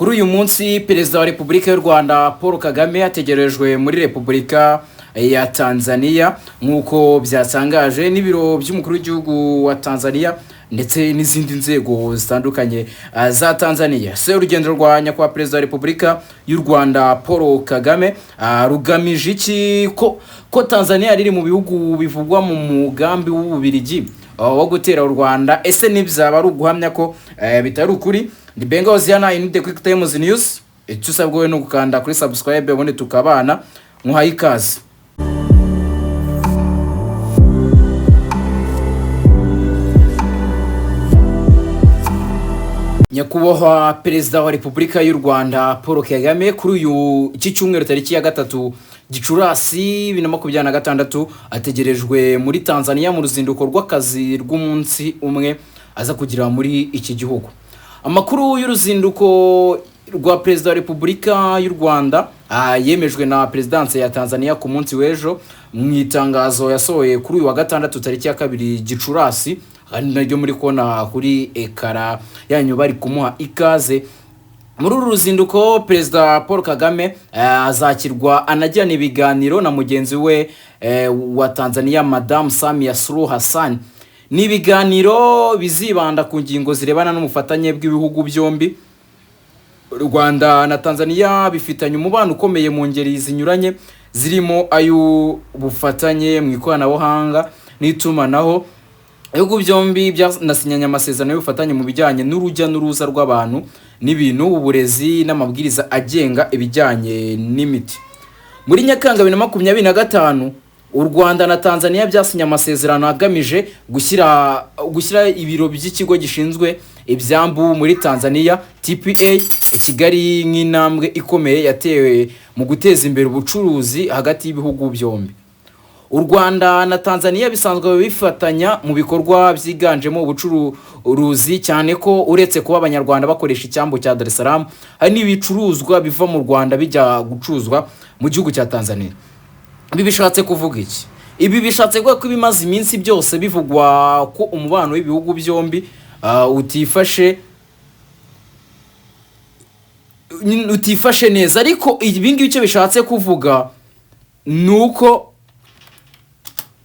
Kuri uyu munsi, Perezida wa Repubulika y'u Rwanda Paul Kagame ategerejwe muri Repubulika ya Tanzania, nk'uko byatangaje n'ibiro by'umukuru w'igihugu wa Tanzania ndetse n'izindi nzego zitandukanye za Tanzania. Se urugendo rwa nyakubahwa Perezida wa Repubulika y'u Rwanda Paul Kagame rugamije iki, ko Tanzania riri mu bihugu bivugwa mu mugambi w'Ububirigi wo gutera u Rwanda? Ese ntibyaba ari uguhamya ko bitari ukuri? Ni Benga Hoziyana in the Quick Times News. Icyo usabwa wowe ni ugukanda kuri subscribe, ubundi tukabana. Muhaye ikaze. Nyakubahwa Perezida wa Repubulika y'u Rwanda Paul Kagame, kuri uyu iki cyumweru tariki ya 3 Gicurasi 2026, ategerejwe muri Tanzania mu ruzinduko rw'akazi rw'umunsi umwe aza kugira muri iki gihugu. Amakuru y'uruzinduko rwa Perezida wa Repubulika y'u Rwanda yemejwe na Perezidanse ya Tanzania ku munsi w'ejo mu itangazo yasohoye kuri uyu wa gatandatu tariki ya 2 Gicurasi, kandi naryo muri kubona kuri écran yanyu bari kumuha ikaze. Muri uru ruzinduko, Perezida Paul Kagame azakirwa anagirana ibiganiro na mugenzi we wa Tanzania, Madamu Samia Suluhu Hassan. Ni ibiganiro bizibanda ku ngingo zirebana n'ubufatanye bw'ibihugu byombi. U Rwanda na Tanzania bifitanye umubano ukomeye mu ngeri zinyuranye, zirimo ay'ubufatanye mu ikoranabuhanga n'itumanaho. Ibihugu byombi byanasinyanye amasezerano y'ubufatanye mu bijyanye n'urujya n'uruza rw'abantu n'ibintu, uburezi n'amabwiriza agenga ibijyanye n'imiti. Muri Nyakanga 2025, u Rwanda na Tanzania byasinye amasezerano agamije gushyira ibiro by'ikigo gishinzwe ibyambu muri Tanzania, TPA, i Kigali, nk'intambwe ikomeye yatewe mu guteza imbere ubucuruzi hagati y'ibihugu byombi. U Rwanda na Tanzania bisanzwe bifatanya mu bikorwa byiganjemo ubucuruzi, cyane ko uretse kuba Abanyarwanda bakoresha icyambu cya Dar es Salaam, hari n'ibicuruzwa biva mu Rwanda bijya gucuruzwa mu gihugu cya Tanzania. Ibi bishatse kuvuga iki? Ibi bishatse kuvuga ko ibimaze iminsi byose bivugwa ko umubano w'ibihugu byombi utifashe neza, ariko ibi ngibi icyo bishatse kuvuga ni uko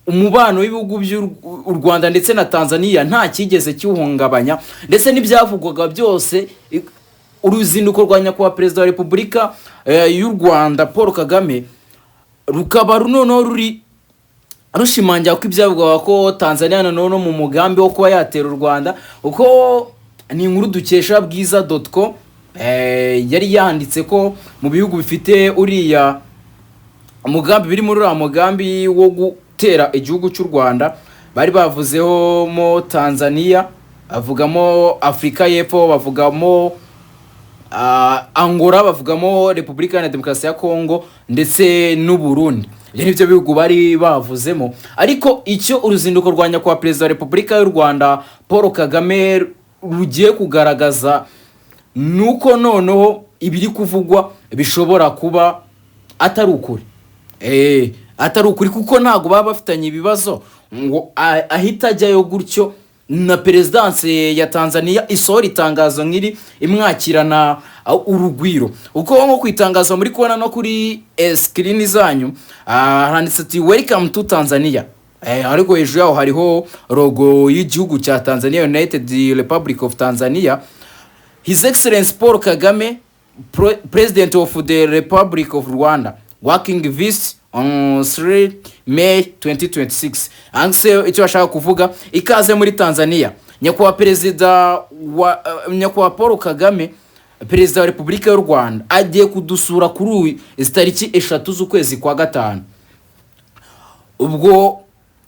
umubano w'ibihugu by'u Rwanda ndetse na Tanzania nta cyigeze kiwuhungabanya, ndetse n'ibyavugwaga byose. Uruzinduko rwa nyakubahwa Perezida wa Repubulika y'u Rwanda Paul Kagame rukaba noneho ruri rushimangira ko ibyavugwaga ko Tanzania noneho no mu mugambi wo kuba yatera u Rwanda, kuko ni inkuru dukesha bwiza.com, yari yanditse ko mu bihugu bifite uriya umugambi, biri muri uriya mugambi wo gutera igihugu cy'u Rwanda, bari bavuzeho mo Tanzania, bavugamo Afurika y'Epfo, bavugamo Angola, bavugamo Repubulika Iharanira Demokarasi ya Kongo ndetse n'u Burundi. Ibyo ni byo bihugu bari bavuzemo. Ariko icyo uruzinduko rwa nyakubahwa Perezida wa Repubulika y'u Rwanda Paul Kagame rugiye kugaragaza ni uko noneho ibiri kuvugwa bishobora kuba atari ukuri, atari ukuri, kuko ntabwo baba bafitanye ibibazo ngo ahita ajyayo gutyo, na perezidanse ya Tanzania isohora itangazo nk'iri imwakirana urugwiro. Uko nko ku itangazo muri kubona no kuri screen zanyu, handitse ati "Welcome to Tanzania". Ariko hejuru yaho hariho logo y'igihugu cya Tanzania, United Republic of Tanzania. "His Excellency Paul Kagame, President of the Republic of Rwanda, working visit on 3 May 2026." Angse icyo bashaka kuvuga, ikaze muri Tanzania, nyakubahwa Perezida wa nyakubahwa Paul Kagame, Perezida wa Repubulika y'u Rwanda, agiye kudusura kuri izi tariki 3 z'ukwezi kwa gatanu. Ubwo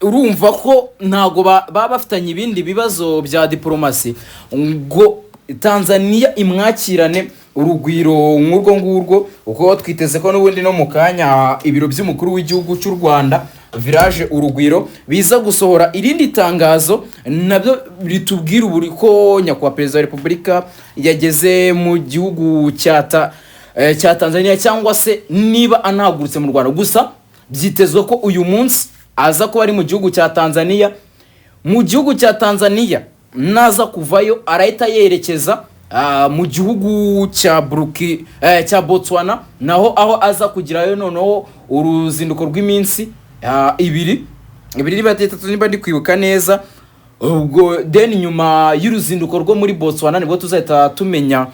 urumva ko ntabwo baba bafitanye ibindi bibazo bya diporomasi ngo Tanzania imwakirane urugwiro nk'urwo ngurwo. Uko twiteze ko n'ubundi no mu kanya ibiro by'umukuru w'igihugu cy'u Rwanda, Village Urugwiro, biza gusohora irindi tangazo nabyo ritubwira uburi ko nyakubahwa Perezida wa Repubulika yageze mu gihugu cya Tanzania, cyangwa se niba anahagurutse mu Rwanda. Gusa byitezwe ko uyu munsi aza kuba ari mu gihugu cya Tanzania. Mu gihugu cya Tanzania, naza kuvayo arahita yerekeza mu gihugu cya Buruki cya Botswana, naho aho aza kugirayo noneho uruzinduko rw'iminsi ibiri, ibiri niba 3, niba ndi kwibuka neza. Ubwo then nyuma y'uruzinduko rwo muri Botswana nibwo tuzahita tumenya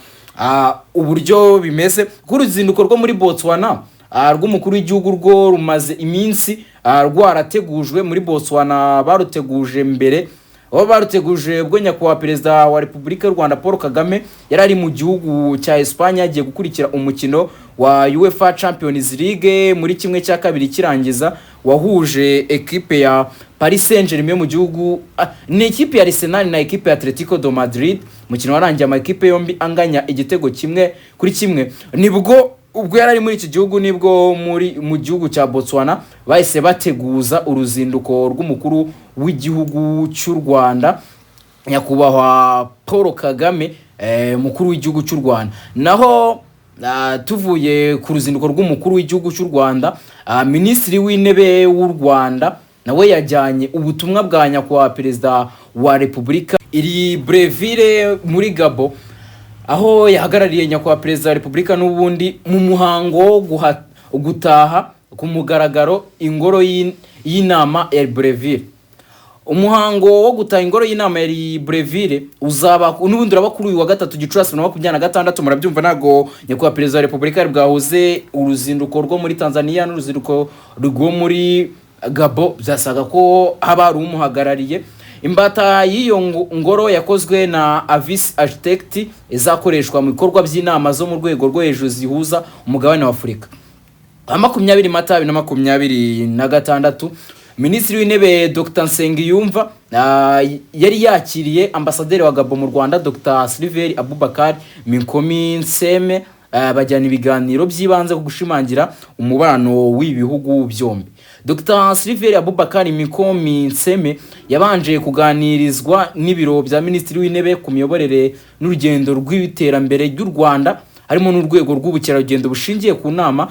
uburyo bimeze, kuko uruzinduko rwo muri Botswana rw'umukuru w'igihugu rwo rumaze iminsi rwarategujwe. Muri Botswana baruteguje mbere, aho baruteguje ubwo nyakubahwa Perezida wa Repubulika y'u Rwanda Paul Kagame yari ari mu gihugu cya Espagne, agiye gukurikira umukino wa UEFA Champions League muri 1/2 kirangiza, wahuje ekipe ya Paris Saint-Germain mu gihugu ni ekipe ya Arsenal na ekipe ya Atletico de Madrid. Umukino warangiye amakipe yombi anganya igitego 1-1. Nibwo ubwo yari ari muri iki gihugu, nibwo mu gihugu cya Botswana bahise bateguza uruzinduko rw'umukuru w'igihugu cy'u Rwanda, nyakubahwa Paul Kagame, mukuru w'igihugu cy'u Rwanda. Naho tuvuye ku ruzinduko rw'umukuru w'igihugu cy'u Rwanda, Minisitiri w'Intebe w'u Rwanda nawe yajyanye ubutumwa bwa nyakubahwa Perezida wa Repubulika i Libreville muri Gabon, aho yahagarariye nyakubahwa Perezida wa Repubulika n'ubundi mu muhango wo gutaha ku mugaragaro ingoro y'inama ya Libreville. Umuhango wo gutaha ingoro y'inama ya Libreville uzaba n'ubundi uraba kuri uyu wa gatatu, Gicurasi 2026. Murabyumva, ntabwo nyakubahwa Perezida wa Repubulika bwahuze uruzinduko rwo muri Tanzania n'uruzinduko rwo muri Gabon, byasaga ko haba hari umuhagarariye. Imbata y'iyo ngoro yakozwe na Avis Architect izakoreshwa mu bikorwa by'inama zo mu rwego rwo hejuru zihuza umugabane wa Afurika. 20 Mata 2026, Minisitiri w'Intebe Dr Nsengiyumva yari yakiriye ambasaderi wa Gabon mu Rwanda, Dr Sylvere Abubakar Minkomi Nseme, bajyana ibiganiro by'ibanze ku gushimangira umubano w'ibihugu byombi. Dr Sylvere Abubakar Minkomi Nseme yabanje kuganirizwa n'ibiro bya Minisitiri w'Intebe ku miyoborere n'urugendo rw'iterambere ry'u Rwanda, harimo n'urwego rw'ubukerarugendo bushingiye ku nama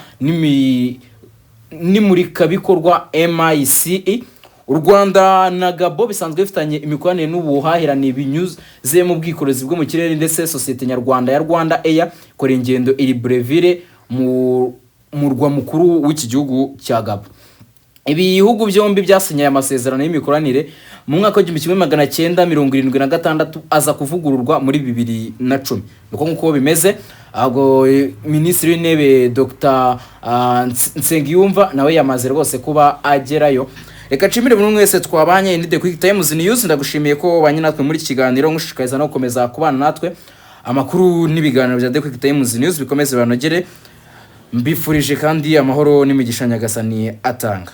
n'imurikabikorwa MICE. U Rwanda na Gabon bisanzwe bifitanye imikoranire n'ubuhahirane binyuze mu bwikorezi bwo mu kirere, ndetse sosiyete nyarwanda ya Rwanda Air ikora ingendo i Libreville mu murwa mukuru w'iki gihugu cya Gabon. Ibi bihugu byombi byasinyaye amasezerano y'imikoranire mu mwaka w'1976, aza kuvugururwa muri 2010. Niko nk'uko bimeze. Ahubwo Minisitiri w'Intebe Dr Nsengiyumva nawe yamaze rwose kuba agerayo. Reka nshimire buri umwe wese twabanye. Ni The Quick Times News. Ndagushimiye ko wabanye natwe muri iki kiganiro, nkushishikariza no gukomeza kubana natwe. Amakuru n'ibiganiro bya The Quick Times News bikomeze banogere. Mbifurije kandi amahoro n'imigisha Nyagasani atanga.